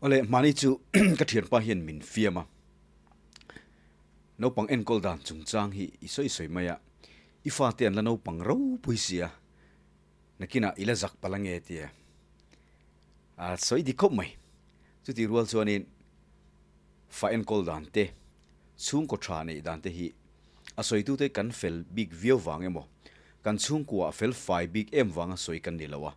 Awle, mahni chu ka thianpa hian min fiam a, naupang enkawl dan chungchang hi i sawi sawi mai a, i fate an la naupang ropui sia, nakinah i la zak palh ange tia a sawi dik khawp mai. Chutih rual chuanin fa enkawl dan te, chhungkaw tha neih dan te hi a sawitute kan fel bik viau vang emaw, kan chhungkua a fel fai bik em vanga sawi kan ni lo a,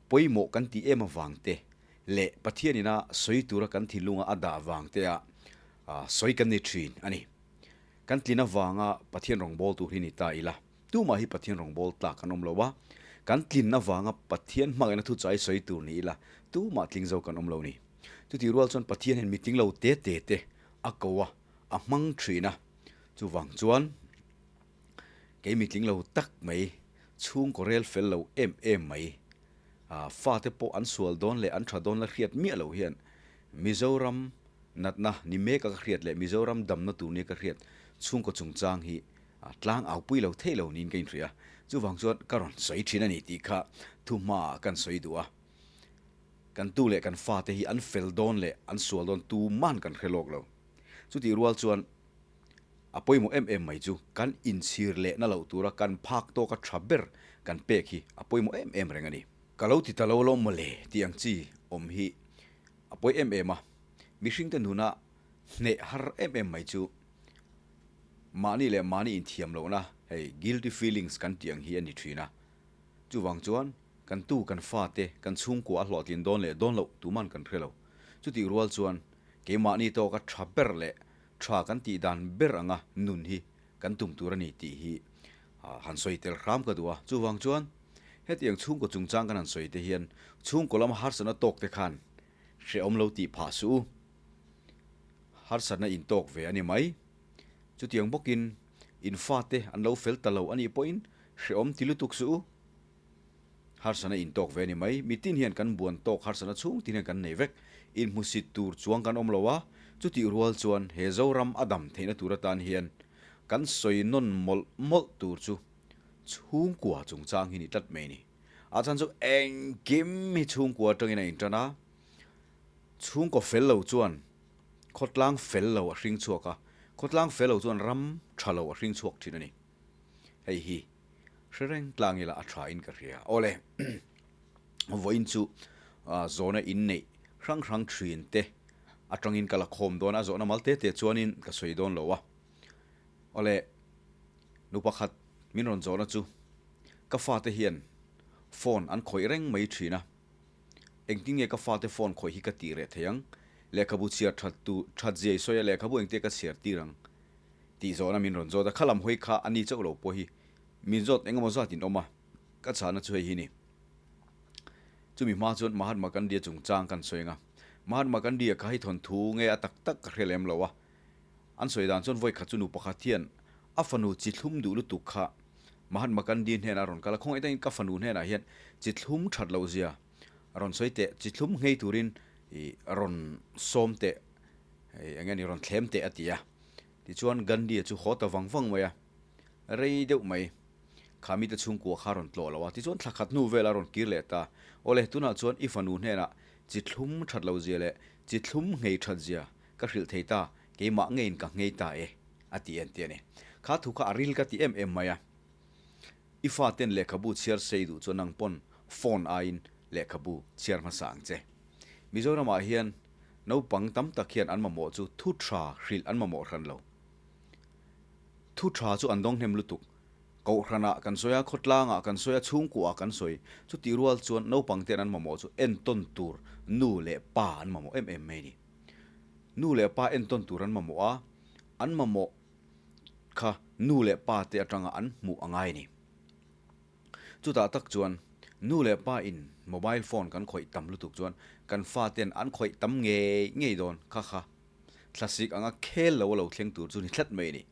pawimawh kan tih em avang te leh Pathian ina sawi tura kan thinlunga a dah vang te a sawi kan ni thin a ni. Kan tlin avanga Pathian rawngbâwl tur hi ni ta ila, tumah hi Pathian rawngbâwl tlak kan awm lo a, kan tlin avanga Pathian hmangaihna thuchai sawi tur ni ila, tumah tling zo kan awm lo ni. Chutih rual chuan Pathian hian mitling lo te te te a ko a, a hmang thin a. Chuvang chuan kei mitling lo tak mai, chhungkaw rel fel lo em em mai, fate pawh an sual dawn leh an tha dawn la hriat miah lo hian Mizoram natna ni mek a ka hriat leh Mizoram damna tur nia ka hriat chhungkaw chungchang hi tlang au pui lo theih lo niin ka inhria. Chuvang chuan ka rawn sawi thin a ni tih kha thuhmaah kan sawi duh a. Kan tu leh kan fate hi an fel dawn leh an sual dawn tuman kan hre lawk lo. Chutih rual chuan a pawimawh em em mai chu kan inchhir lehna loh tura kan phak tawka tha ber kan pek hi a pawimawh em em reng a ni. Ka lo ti ta lo lawm mawle tih ang chi awm hi a pawi em em a, mihringte nuna hneh har em em mai chu mahni leh mahni inthiam lohna hei guilty feelings kan tih ang hi a ni thin a. Chuvang chuan kan tu kan fate kan chhungkua a hlawhtlin dawn leh dawn loh tuman kan hre lo. Chutih rual chuan keimahni tawka tha ber leh tha kan tih dan ber anga nun hi kan tum tur a ni tih hi han sawi tel hram ka duh a. Chuvang chuan hetiang chhungkaw chungchang kan han sawi te hian chhungkaw lama harsatna tawk te khan hrehawm lo tih phah suh u. Harsatna intawk ve a ni mai. Chutiang bawkin in fate an lo fel ta lo a nih pawhin hrehawm ti lutuk suh u. Harsatna intawk ve a ni mai. Mitin hian kan buan tawk harsatna chhung tin hian kan nei vek. Inhmusit tur chuang kan awm lo a, chutih rual chuan he Zoram a dam theihna tur atan hian kan sawi nawn mawlh mawlh tur chu chhungkua chungchang hi ni tlat mai a ni. A chhan chu engkim hi chhungkua atangin a intan a, chhungkaw fel lo chuan khawtlang fel lo a hring chhuak a, khawtlang fel lo chuan ram tha lo a hring chhuak thin a ni. Hei hi hre reng tlang ila a tha in ka hria. Awle, vawiin chu zawhna inneih hrang hrang thin te atangin ka la khawm dawn a, zawhna mal te te chuanin ka sawi dawn lo a. Awle, nu pakhat min rawn zawhna chu ka fate hian phone an khawih reng mai thin a, engtin nge ka fate phone khawih hi ka tih reh thei ang? Lehkhabu chhiar that tu that zia i sawi a, lehkhabu engtia ka chhiar tir ang? Tih zawhna min rawn zawt a, khalam hawi kha a ni chauh lo pawh hi min zawt eng emaw zat in awm a, ka chhahna chu hei hi ni. Chumi hma chuan Mahatma Gandhi-a chungchang kan sawi ang a, Mahatma Gandhi-a kha hi thawnthu nge a tak tak ka hre lem lo a, an sawi dan chuan vawi khat chu nu pakhat hian a fanu chi thlum duh lutuk kha Mahatma Gandhi hnenah a rawn kal a, khawngaih takin ka fanu hnenah hian chi thlum that loh zia rawn sawi teh, chi thlum nghei turin i rawn sawm teh, eng nge ni rawn thlem teh a ti a. Tichuan Gandhi-a chu haw ta vang vang mai a, rei deuh mai kha mite chhungkua kha a rawn tlawh lo a. Tichuan thla khat hnu vel a rawn kir leh ta, Awle, tunah chuan i fanu hnenah chi thlum that lo zia leh chi thlum nghei that zia ka hrilh thei ta, keimah ngeiin ka nghei ta e, a ti en ti a ni. Kha thu kha a ril ka ti em em mai a. I faten lehkhabu chhiar sei duh chuan nang pawn phone aiin lehkhabu chhiar hmasa ang che. Mizoramah hian naupang tam tak hian an mamawh chu thu tha hrilh an mamawh hran lo. Thu tha chu an dawng hnem lutuk. Kohhranah kan sawi a, khawtlangah kan sawi a, chhungkuahah kan sawi. Chutih rual chuan naupang ten an mamawh chu entawn tur nu leh pa an mamawh em em mai a ni. Nu leh pa entawn tur an mamawh a, an mamawh kha nu leh pa te atanga an hmuh a ngai a ni. Chutah tak chuan nu leh pa in mobile phone kan khawih tam lutuk chuan kan fa ten an khawih tam ngei ngei dawn kha kha thlasik anga khel lo a lo thleng tur chu ni tlat mai a ni.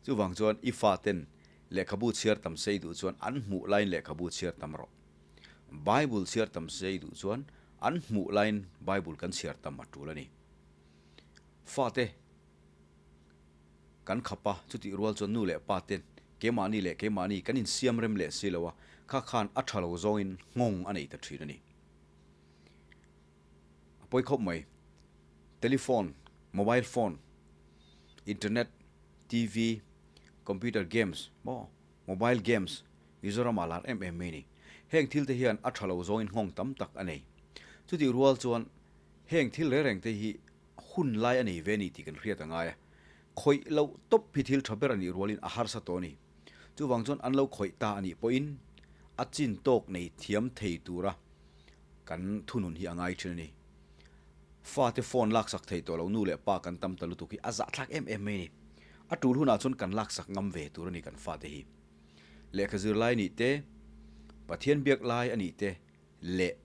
Chuvang chuan i fa ten lehkhabu chhiar tam sei duh chuan an hmuh laiin lehkhabu chhiar tam rawh. Bible chhiar tam sei duh chuan an hmuh laiin Bible kan chhiar tam a tul a ni. Fate. Kan khap a, chutih rual chuan nu leh pa ten keimahni leh keimahni kan insiam rem leh si lo a, kha khan a tha lo zawngin nghawng a nei ta thin a ni. A pawi khawp mai. Telephone, mobile phone, internet, TV, computer games maw, mobile games Mizoram ah lar em em mai ni. Heng thil te hian a tha lo zawngin nghawng tam tak a nei. Chutih rual chuan heng thil reng reng te hi hun lai a nei ve ni tih kan hriat a ngai a. Khawih loh tawp hi thil tha ber a nih rualin a harsa tawh a ni. Chuvang chuan an lo khawih ta a nih pawhin a chin tawk nei thiam thei tura kan thunun hi a ngai thin a ni. Fate phone laksak thei tawh lo nu leh pa kan tam ta lutuk hi a zahthlak em em mai a ni. A tul hunah chuan kan laksak ngam ve tur a ni kan fate hi. Lehkha zir lai nih te, Pathian biak lai a nih te leh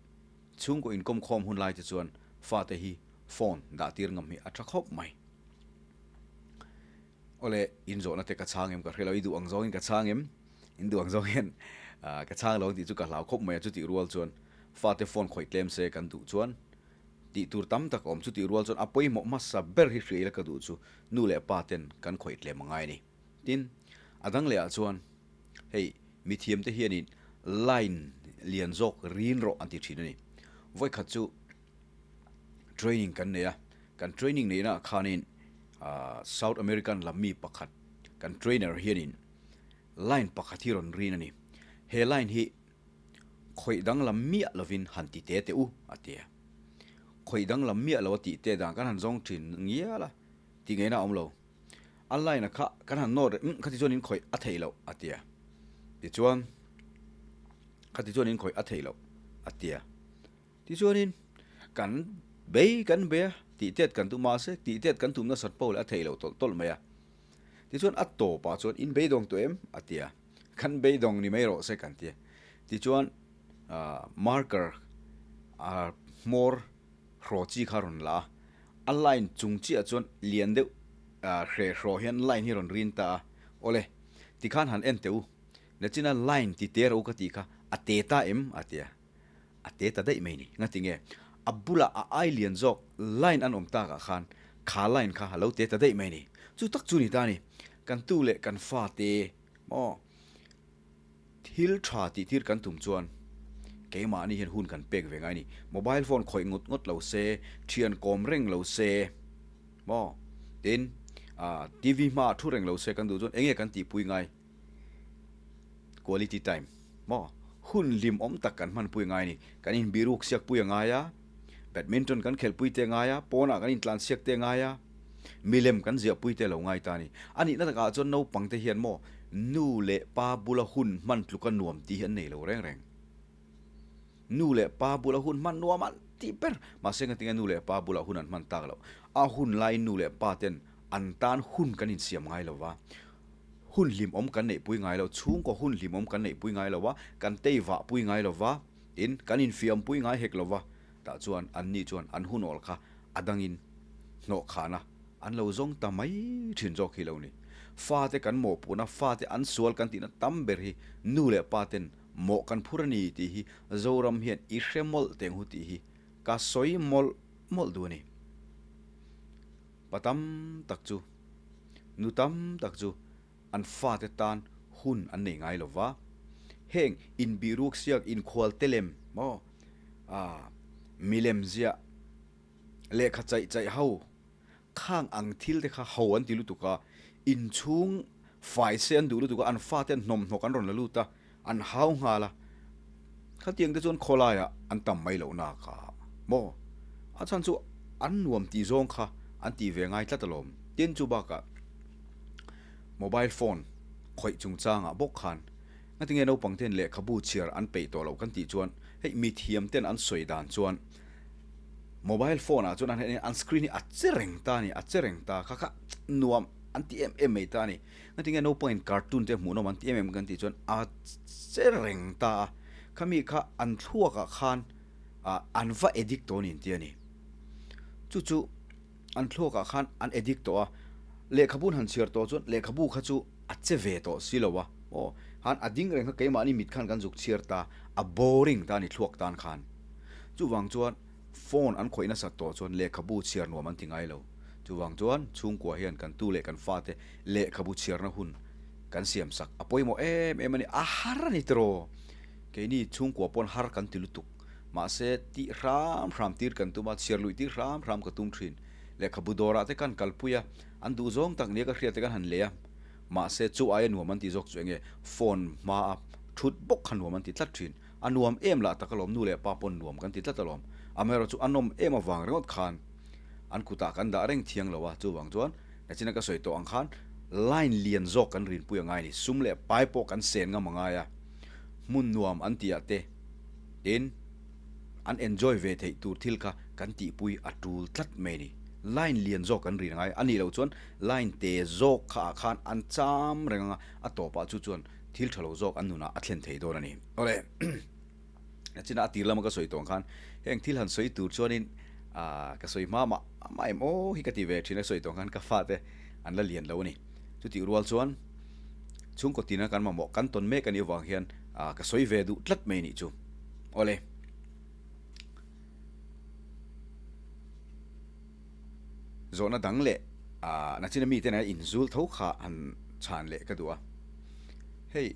chhungkaw inkawm khawm hun lai te chuan fate hi phone dah tir ngam hi a tha khawp mai. Awle, in zawhna te ka chhang em ka hre lo, i duh ang zawngin ka chhang em? In duh ang zawng hian ka chhang lo ang tih chu ka hlau khawp mai a, chutih rual chuan fate phone khawih tlem se kan duh chuan tih tur tam tak a awm, chutih rual chuan a pawimawh hmasa ber hi hria ila ka duh chu nu leh pa ten kan khawih tlem a ngai a ni. Tin, a dang lehah chuan hei mithiamte hianin line lian zawk rin rawh an ti thin a ni. Vawikhat chu training kan nei a, kan training neihnaah khanin South American lam mi pakhat kan trainer hianin line pakhat hi rawn rin a ni. He line hi khawih danglam miah lovin han ti te teh u a ti a. Khawih danglam miah lo a tih te dan kan han zawng thin ngial a, tih ngaihna a awm lo. A line a kha kan han nawt reh umm khati chuan in khawih a theih loh a ti a. Tichuan khati chuan in khawih a theih loh a ti a. Tichuanin kan bei kan bei a, tih tet kan tum mahse tih tet kan tum nasat pawh leh a theih loh tawlh tawlh mai a. Tichuan a tawpah chuan in beidawng tawh em? a ti a. Kan beidawng ni mai rawh se kan ti a. Tichuan ah marker ah hmawr hraw chi kha a rawn la a, a line chung chiah chuan lian deuh ah hre hraw hian line hi a rawn rin ta a. Awle, tikhan han en teh u, nachina line ti te rawh u ka tih kha a te ta em? a ti a. A te ta daih mai ni. Ngati nge? A bulah a ai lian zawk line an awm takah khan kha line kha a lo te ta daih mai ni. Chu tak chu ni ta ni. Kan tu leh kan fa te maw thil tha tih tir kan tum chuan keimahni hian hun kan pek ve ngai ni. Mobile phone khawih ngawt ngawt lo se, thian kawm reng lo se maw tin TV hmaah thu reng lo se kan duh chuan enge kan tihpui ngai? Quality time maw? Hun hlim awm tak kan hmanpui ngai a ni. Kan inbiruk siakpui a ngai a, badminton kan khelhpui te a ngai a, pawnah kan intlansiak te a ngai a, milem kan ziahpui te a lo ngai ta a ni. A nihna takah chuan naupang te hian maw nu leh pa bula hun hman tluka nuam tih hi an nei lo reng reng. Nu leh pa bula hun hman nuam an tih ber. Mahse ngatinge nu leh pa bulah hun an hman tak loh. A hun laiin nu leh pa ten an tan hun kan insiam ngai lo va. Hun hlimawm kan neihpui ngai lo, chhungkaw hun hlimawm kan neihpui ngai lo va, kan tei vahpui ngai lo va, tin, kan infiampui ngai hek lo va, tah chuan anni chuan an hun awl kha a dangin hnawhkhahna an lo zawng ta mai thin zawk hi lo ni. Fate kan mawhpuhna, fate an sual kan tihna tam ber hi nu leh pa ten mawh kan phur a ni tih hi Zoram hian i hre mawlh teng hu tih hi ka sawi mawlh mawlh duh a ni. Pa tam tak chu, nu tam tak chu an fate tan hun an nei ngai lo va. Heng inbihruk siak inkhual te lem maw, ah, milem ziah, lehkha chaih chaih ho, khang ang thil te kha ho an ti lutuk a, inchhung fai se an duh lutuk a, an fate an hnawmhnawk an rawn la lut a, an hau nghal a, khatiang te chuan khawlaiah an tam mai loh nak a maw? A chhan chu an nuam tih zawng kha an tih ve ngai tlat alawm. Tin chu bakah mobile phone khawih chungchangah bawk khan ngatinge naupang ten lehkhabu chhiar an peih tawh loh kan tih chuan hei mithiam ten an sawi dan chuan mobile phone ah chuan an an screen hi a che reng ta a ni, a che reng ta kha kha nuam an ti em em mai ta a ni. Ngatinge naupangin cartoon te hmuhnawm an ti em em kan tih chuan a che reng ta a, khami kha an thluakah khan ah an va addict tawh a ni an ti a ni. Chu chu an thluakah khan an addict tawh a, lehkhabu an han chhiar tawh chuan lehkhabu kha chu a che ve tawh si lo a, aw han a ding reng kha keimahni mit khan kan zuk chhiar ta, a boring ta a ni thluak tan khan. Chuvang chuan phone an khawih nasat tawh chuan lehkhabu chhiar nuam an ti ngai lo. Chuvang chuan chhungkua hian kan tu leh kan fate lehkhabu chhiarna hun kan siam sak a pawimawh em em a ni. A har a ni tiraw? Keini chhungkua pawn har kan ti lutuk. Mahse tih hram hram tir kan tum a, chhiar luih tir hram hram ka tum thin. Lehkhabu dawrah te kan kalpui a, an duh zawng tak nia ka hriat te kan han lei a, mahse chu aia nuam an tih zawk chu enge phone hmaa thut bawk kha nuam an ti tlat thin. A nuam em lah tak alawm, nu leh pa pawn nuam kan ti tlat alawm. Amaherawhchu a nawm em avang ringawt khan an kutah kan dah reng thiang lo a, chuvang chuan nachina ka sawi tawh ang khan line lian zawk kan rinpui a ngai a ni, sum leh pai pawh kan sen ngam a ngai a, hmun nuam an tih ah te tin an enjoy ve theih tur thil kha kan tihpui a tul tlat mai a ni. Line lian zawk kan rin a ngai a nih loh chuan line te zawk kha ah khan an cham reng ang a, a tawpah chu chuan thil tha lo zawk an nunah a thlen thei dawn a ni. Awle, nachina a tir lama ka sawi tawh ang khan heng thil han sawi tur chuanin ah ka sawi hma mah mah em aw hi ka ti ve thin a sawi tawh ang khan ka fate an la lian lo a ni. Chutih rual chuan chhungkaw tina kan mamawh kan tawn mek a nih avang hian ah ka sawi ve duh tlat mai a nih chu. Awle. Zawhna dang leh ah nachina mite nena inzul tho kha han chhan leh ka duh a. Hei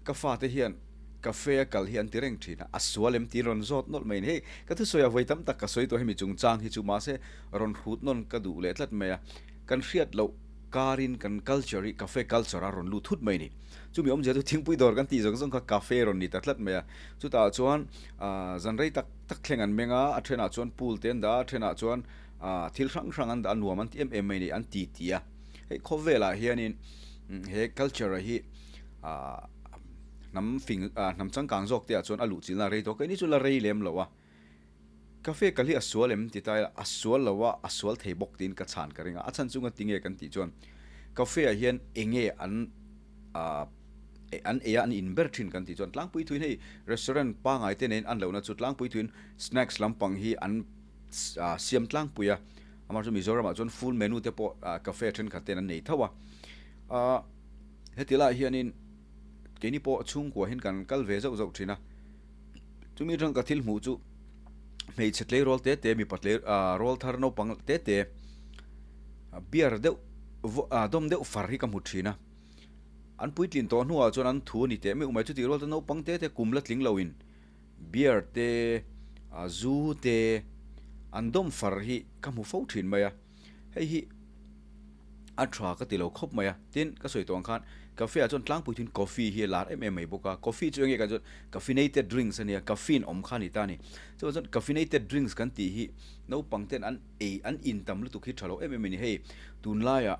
ka fate hian cafe a kal hi an ti reng thin a, a sual em tiin rawn zawt nawlh mai a ni. Hei ka thusawi a vawi tam tak ka sawi tawh hemi chungchang hi chu mahse rawn hrut nawn ka duh leh tlat mai a. Kan hriat loh karin kan culture hi cafe culture a rawn lut thut mai a ni. Chumi awmzia chu thingpui dawr kan tih zawng zawng kha cafe rawn ni ta tlat mai a. Chutah chuan ah zan rei tak tak thleng an meng a, a thenah chuan pool te an dah a, a thenah chuan ah thil hrang hrang an dah a, nuam an ti em em mai a ni, an ti ti a. Hei khawvelah hianin he culture hi ah hnam fing ah hnam changkang zawk te ah chuan a luh chilhna a rei tawh a, keini chu la rei lem lo a. Cafe kal hi a sual em ti ta ila, a sual lo a, a sual thei bawk tiin ka chhan ka ring a, a chhan chunga tinge kan tih chuan cafe ah hian enge an ah an ei a an in ber thin kan tih chuan tlangpui thuin hei restaurant pangai te nen an lohna chu tlangpui thuin snacks lampang hi an ah siam tlangpui a, amah chu Mizoram ah chuan full menu te pawh ah cafe thenkhat ten an nei tho a, ah heti lai hianin keini pawh chhungkua hian kan kal ve zauh zauh thin a. Chumi atang ka thil hmuh chu hmeichhe tleirawl te te mipa tlei ah rawl thar naupang te te beer deuh ah dawm deuh far hi ka hmu thin a, an puitlin tawh hnuah chuan an thu a ni teh meuh mai chutih rual chuan naupang te te kum la tling lo in beer te ah zu te an dawm far hi ka hmu fo thin mai a. Hei hi a tha ka ti lo khawp mai a, tin ka sawi tawh ang khan cafe ah chuan tlangpui thuin coffee hi a lar em em mai bawk a, coffee chu enge kan chuan caffeinated drinks a nia, caffeine awm kha a ni ta a ni. Chuvang chuan caffeinated drinks kan tih hi naupang ten an ei an in tam lutuk hi tha lo em em a ni. Hei tunlaiah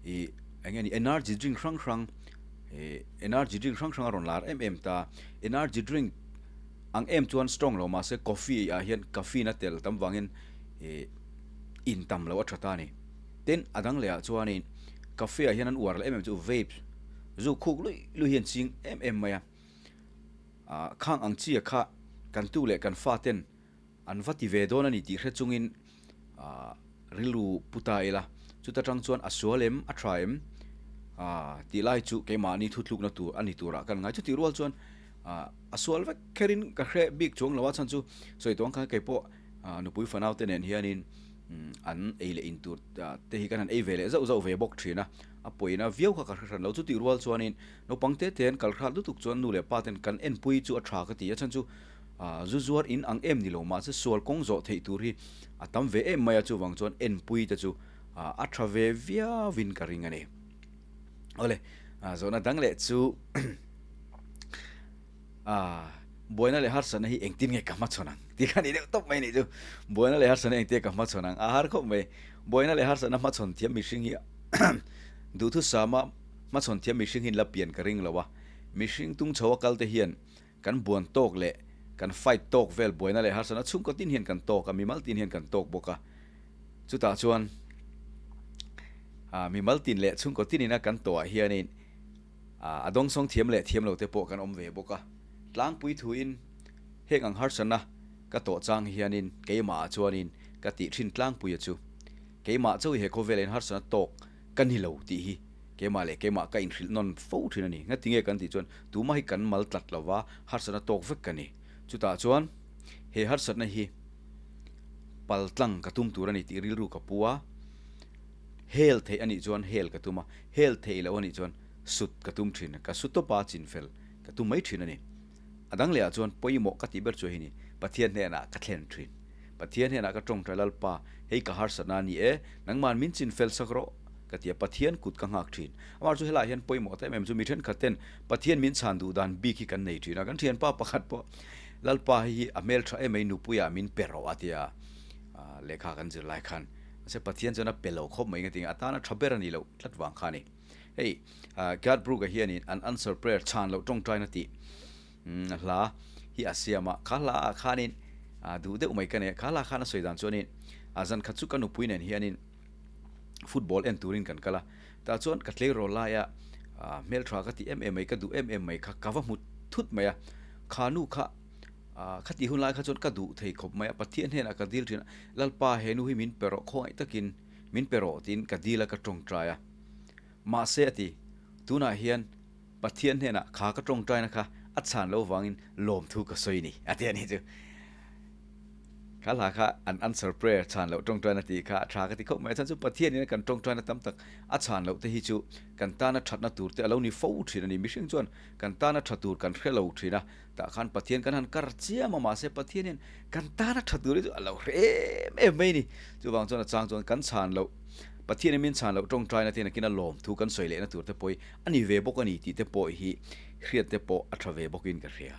ih eng nge ni energy drink hrang hrang ih energy drink hrang hrang a rawn lar em em ta, energy drink ang em chuan strong lo mahse coffee ah hian caffeine a tel tam vangin ih in tam loh a tha ta a ni. Tin, a dang lehah chuanin cafe ah hian an uar leh em em chu vapes zu khuk luih luih hi an ching em em mai a. Ah khang ang chi a kha kan tu leh kan fa ten an va ti ve dawn a ni tih hre chungin ah rilru pu ta ila. Chuta tang chuan a sual em, a tha em ah tih lai chu keimahni thutlukna tur a ni turah kan ngai. Chutih rual chuan ah a sual vek kherin ka hre bik chuang lo a chhan chu sawi tawh ang khan keipawh Ah nupui fanau te nen hianin an ei leh in tur te hi kan han ei ve leh zauh zauh ve bawk thin a, a pawina viau kha ka hre hran lo. Chutih rual chuanin naupang te te an kal hrat lutuk chuan nu leh pa ten kan enpui chu a tha ka ti a, chhan chu zu zuar in ang em ni lo mahse sual kawng zawh theih tur hi a tam ve em mai a, chuvang chuan enpui te chu a tha ve viau in ka ring a ni. Awle, zawhna dang leh chu. Ah, buaina leh harsatna hi engtin nge ka hmachhawn ang? Tih kha ni deuh tawp mai nih chu. Buaina leh harsatna engtin nge ka hmachhawn ang? A har khawp mai. Buaina leh harsatna hmachhawn thiam mihring hi duhthusama hmachhawn thiam mihring hi la pian ka ring lo a. Mihring tung chho a kal te hian kan buan tawk leh kan fight tawk vel buaina leh harsatna chhungkaw tin hian kan tawk a, mimal tin hian kan tawk bawk a. Chutah chuan ah mimal tin leh chhungkaw tinina kan tawhah hianin A dawngsawng thiam leh thiam lo te pawh kan awm ve bawk a, tlangpui thuin heng ang harsana ka tawh chang hianin keimahah chuanin ka tih thin tlangpuia chu keimah chauh he khawvelah hian harsana tawk ka ni lo tih hi keimah leh keimah ka inhrilh nawn fo thin a ni. Ngatinge kan tih chuan tumah hi kan mal tlat lo va, harsana tawk vek ka ni. Chutah chuan he harsatna hi paltlang ka tum tur a ni tih rilru ka pu a. Hel theih a nih chuan hel ka tum a, hel theih loh a nih chuan sut ka tum thin, ka su tawp a chin fel ka tum mai thin a ni. A dang lehah chuan pawimawh ka tih ber chu hei ni, Pathian hnenah ka thlen thin. Pathian hnenah ka tawngtai Lalpa, hei ka harsatna a ni e, nangman min chin fel sak rawh, ka ti a, Pathian kut ka nghak thin. Amah chu helaiah hian pawimawh ta em em chu mi thenkhat ten Pathian min chhan duh dan bik hi kan nei thin a, kan thianpa pakhat pawh Lalpa hei hi a hmeltha em mai nupuiah min pe rawh a ti a, lehkha kan zir lai khan mahse Pathian chuan a pe lo khawp mai nga ti a tana tha ber a nih loh tlat vang kha a ni. Hei Gad Brooke-a hianin an answer prayer chhan loh tawngtaina tih hla hi a siam a, kha hla ah khanin duh deuh mai ka nei a, kha hla khan a sawi dan chuanin zan khat chu ka nupui nen hianin football en turin kan kal a, tah chuan ka tleirawl laia hmeltha ka tih em em mai, ka duh em em mai kha ka va hmu thut mai a, kha nu kha kha tih hun lai kha chuan ka duh thei khawp mai a, Pathian hnenah ka dil thin a, Lalpa he nu hi min pe rawh khawngaih takin min pe rawh tiin ka dil a ka tawngtai a, mahse a ti, tunah hian Pathian hnenah kha ka tawngtaina kha a chhan loh vangin lawmthu ka sawi ni a ti a ni chu. Kha hla kha an answer prayer chhan loh tawngtaina tih kha a tha ka ti khawp mai. A chhan chu Pathianin kan tawngtaina tam tak a chhan loh te hi chu kan tana thatna tur te a lo ni fo thin a ni. Mihring chuan kan tana tha tur kan hre lo thin a, tah khan Pathian kan han kar chiam a, mahse Pathian hian kan tana tha tur hi chu a lo hre em em mai a ni. Chuvang chuan a chang chuan kan chhan loh Pathianin min chhan loh tawngtaina te nakin a lawmthu kan sawi lehna tur te pawh hi a ni ve bawk a ni tih te pawh hi hriat te pawh a tha ve bawkin ka hria.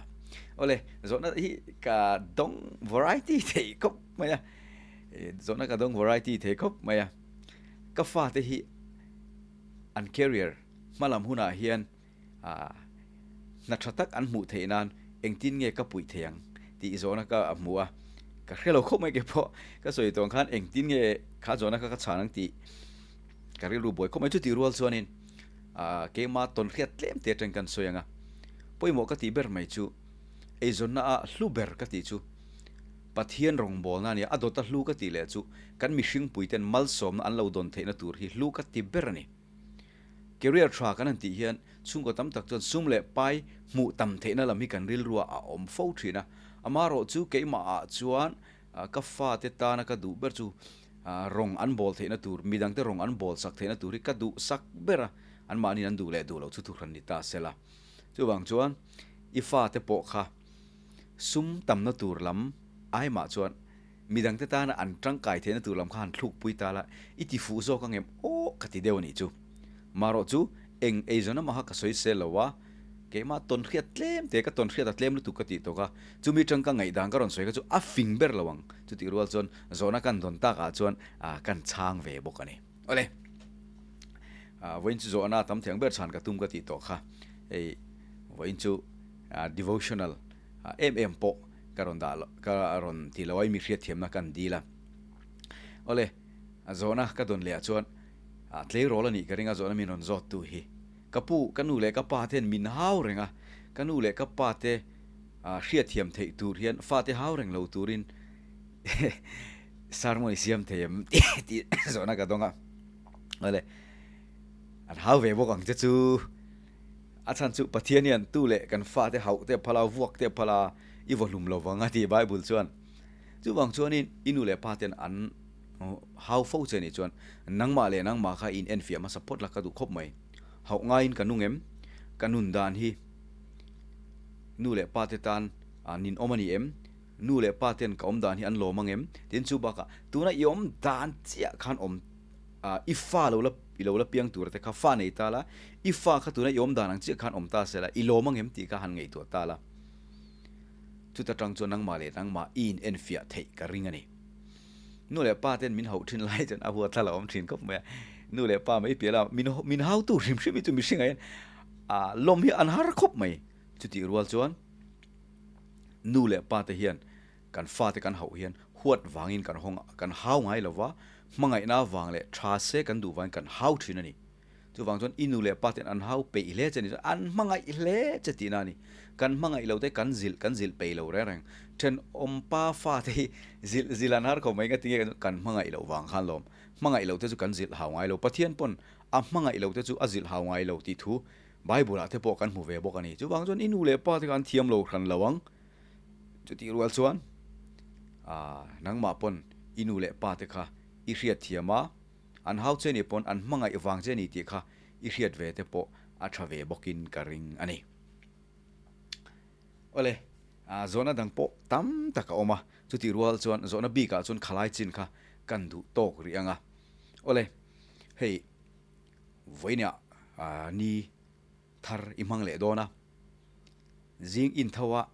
Awle, zawhna hi ka dawng variety thei khawp mai a, zawhna ka dawng variety thei khawp mai a, ka fate hi an career hmalam hunah hian hna tha tak an hmuh theih nan engtin nge ka puih thei ang tih zawhna ka hmu a, ka hre lo khawp mai kei pawh ka sawi tawh ang khan engtin nge kha zawhna kha ka chhan ang tih ka rilru buai khawp mai. Chutih rual chuanin keimah tawn hriat tlem te atang kan sawi ang a, pawimawh ka tih ber mai chu eizawnna a hlu ber ka tih chu Pathian rawngbawlna a ni a, a dawta hlu ka tih leh chu kan mihring puiten malsawmna an lo dawn theihna tur hi hlu ka ti ber a ni. Career tha kan han tih hian chhungkaw tam tak chuan sum leh pai hmuh tam theihna lam hi kan rilruah a awm fo thin a, amaherawh chu keimahah chuan ka fate tana ka duh ber chu rawng an bawl theihna tur, midangte rawng an bawl sak theihna tur hi ka duh sak ber a, anmahniin an duh leh duh loh chu thuhran ni ta se la. Chuvang chuan i fate pawh kha sum tamna tur lam aimah chuan Midangte tana an tangkai theihna tur lam kha han thlukpui ta la, i ti fuh zawk ang em? Aw ka ti deuh a nih chu. Marawh chu eng eizawn amaha ka sawi sel lo a, keimah tawn hriat tlem te, ka tawn hriat a tlem lutuk ka tih tawk a, chumi tang ka ngaihdan ka rawn sawi kha chu a fing ber lo ang. Chutih rual chuan zawhna kan dawn takah chuan kan chhang ve bawk a ni. Awle, vawiin chu zawhna tam thei ang ber chhan ka tum ka tih tawh kha, hei vawiin chu devotional em em pawh ka rawn dah ka rawn ti lo a, i mi hriatthiamna kan dil a. Awle, zawhna ka dawn leh ah chuan tleirawl a nih ka ring a, zawhna min rawn zawt tu hi. Ka pu, ka nu leh ka pa ten min hau reng a, ka nu leh ka pa te hriatthiam theih tur hian fate hau reng lo turin sermon i siam thei em tih zawhna ka dawng a. Awle, an hau ve bawk ang che chu. A chhan chu Pathian hian tu leh kan fate hauh te a phal a, vuak te a phal a, i vaw hlum lo vang a ti Bible chuan. Chuvang chuanin i nu leh pa ten an hau fo che nih chuan nangmah leh nangmah kha in enfiah hmasa phawt la ka duh khawp mai. Hauh ngaiin ka nung em? Ka nun dan hi nu leh pa te tan nin awm a ni em? Nu leh pa ten ka awm dan hi an lawm ang em? Tin chu bakah tuna i awm dan chiah khan awm I fa lo la i lo la piang tur te kha fa nei ta la, i fa kha tuna i awm dan ang chiah khan awm ta se la, i lawm ang em tih kha han ngaihtuah ta la. Chuta tang chuan nangmah leh nangmah i in enfiah theih ka ring a ni. Nu leh pa ten min hauh thin lai chuan a huat thla la awm thin khawp mai a. Nu leh pa mai piah la min min hautu hrim hrim hi chu mihring ah hian lawm hi an har khawp mai. Chutih rual chuan nu leh pa te hian Kan fate kan hauh hian huat vangin kan hawng kan hau ngai lo va, hmangaihna vang leh tha se kan duh vangin kan hau thin a ni. Chuvang chuan i nu leh pa ten an hau peih hle che ni chuan an hmangaih hle che tihna a ni. Kan hmangaih lo te kan zilh kan zilh peih lo reng reng. Thenawm pa fate hi zilh zilh an har khawp mai nga tinge kan hmangaih loh vang khan lawm. Hmangaih lo te chu kan zilh hau ngai lo. Pathian pawn a hmangaih lo te chu a zilh hau ngai lo tih thu Bible ah te pawh kan hmu ve bawk a ni. Chuvang chuan i nu leh pa te kha an thiam lo hran lo ang. Chutih rual chuan nangmah pawn i nu leh pa te kha i hriat thiam a, an hau che ni pawn an hmangaih vang che ni tih kha i hriat ve te pawh a tha ve bawkin ka ring a ni. Awle, Zawhna dang pawh tam tak a awm a, chutih rual chuan zawhna bikah chuan khalai chin kha kan duh tawk rih ang a. Awle, hei vawiinah ni thar i hmang leh dawn a, zing intho a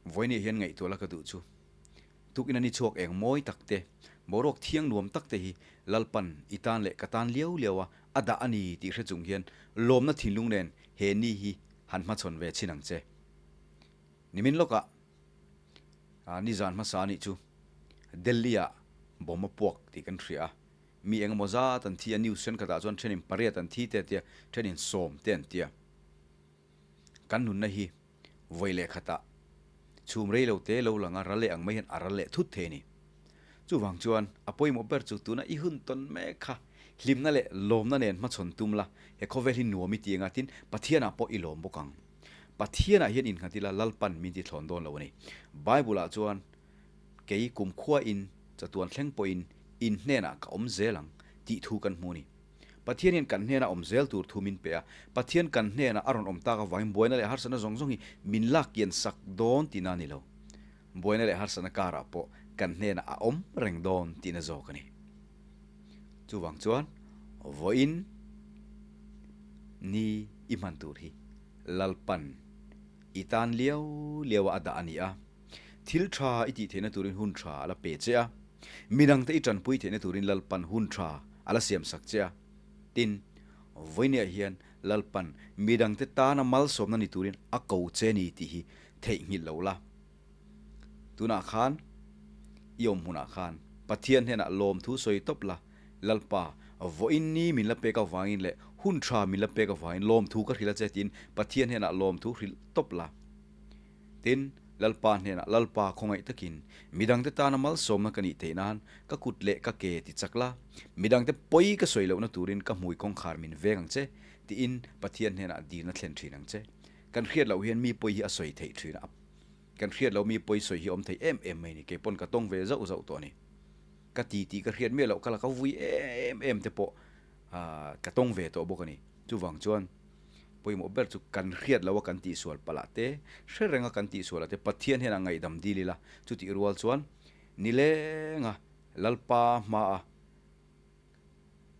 vawiinah hian ngaihtuah la ka duh chu. Tukin a ni chhuak eng mawi tak te, boruak thiang nuam tak te hi Lalpan i tan leh ka tan liau liau a a dah a ni tih hre chung hian lawmna thinlung nen he ni hi han hmachhawn ve chhin ang che. Nimin lawkah nizan hmasa anih chu Delhi-ah bomb a puak tih kan hria a, mi engemaw zat an thi a, news thenkhatah chuan thenin pariat an thi te a tia, thenin sawm te an tia. Kan nunna hi vawi leh khatah chhum rei lo te lo lang a, ral leh ang mai hian a ral leh thut thei a ni. Chuvang chuan a pawimawh ber chu tuna i hun tawn mek kha hlimna leh lawmna nen hmachhawn tum la, he khawvel hi nuam i ti anga tin Pathianah pawh i lawm bawk ang. Pathianah hian innghat ila Lalpan min ti thlawn dawn lo a ni. Bible-ah chuan kei kumkhua-in chatuan thleng pawhin in hnenah ka awm zel ang tih thu kan hmu a ni. Pathian hian kan hnena awm zel tur thu min pe a, Pathian kan hnena a rawn awm tak avangin buaina leh harsatna zawng zawng hi min lak kian sak dawn tihna a ni lo. Buaina leh harsatna karah pawh kan hnena a awm reng dawn tihna zawk a ni. Chuvang chuan vawiin ni i hman tur hi Lalpan i tan liau liau a a dah a ni a, thil tha i tih theihna turin hun tha a la pe che a, Midangte i tanpui theihna turin Lalpan hun tha a la siamsak che a. Tin, vawinia hian Lalpan midangte tana malsawmna ni turin a ko che ni tih hi theihnghilh lo la. Tunah khan i awm hmunah khan Pathian hnenah lawmthu sawi tawp la, Lalpa, vawiin ni min la pek avangin leh hun tha min la pek avangin lawmthu ka hrilh a che tiin Pathian hnenah lawmthu hrilh tawp la. Tin, Lalpa hnenah Lalpa khawngaih takin midangte tana malsawmna ka nih theih nan ka kut leh ka ke ti chak la, midangte pawi ka sawi lohna turin ka hmui kawngkhar min veng ang che, tiin Pathian hnenah dilna thlen thin ang che. Kan hriat loh hian mi pawi hi a sawi theih thin a, kan hriat loh mi pawi sawi hi a awm thei em em mai ni, kei pawn ka tawng ve zauh zauh tawh a ni. Ka ti tih ka hriat miah loh ka la ka vui em em te pawh ka tawng ve tawh bawk a ni. Chuvang chuan. Pawimawh ber chu kan hriat loh a kan tihsual palh ah te, hre reng a kan tihsual ah te Pathian hian a ngaihdam dil ila, chutih rual chuan nileng a Lalpa hma a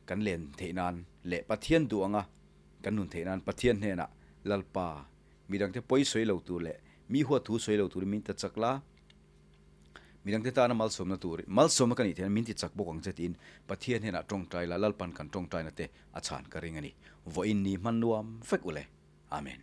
kan len theih nan leh Pathian duh anga kan nun theih nan Pathian hnenah Lalpa midangte pawi sawi lo tur leh mi huat thu sawi lo turin min ta chak la. Midangte tana malsawmna tur, malsawmna ka nih theihna min ti chak bawk ang che tiin Pathian hnenah tawngtai la, Lalpan kan tawngtaina te a chhan ka ring a ni. Vawiin ni hman nuam vek ule. Amen.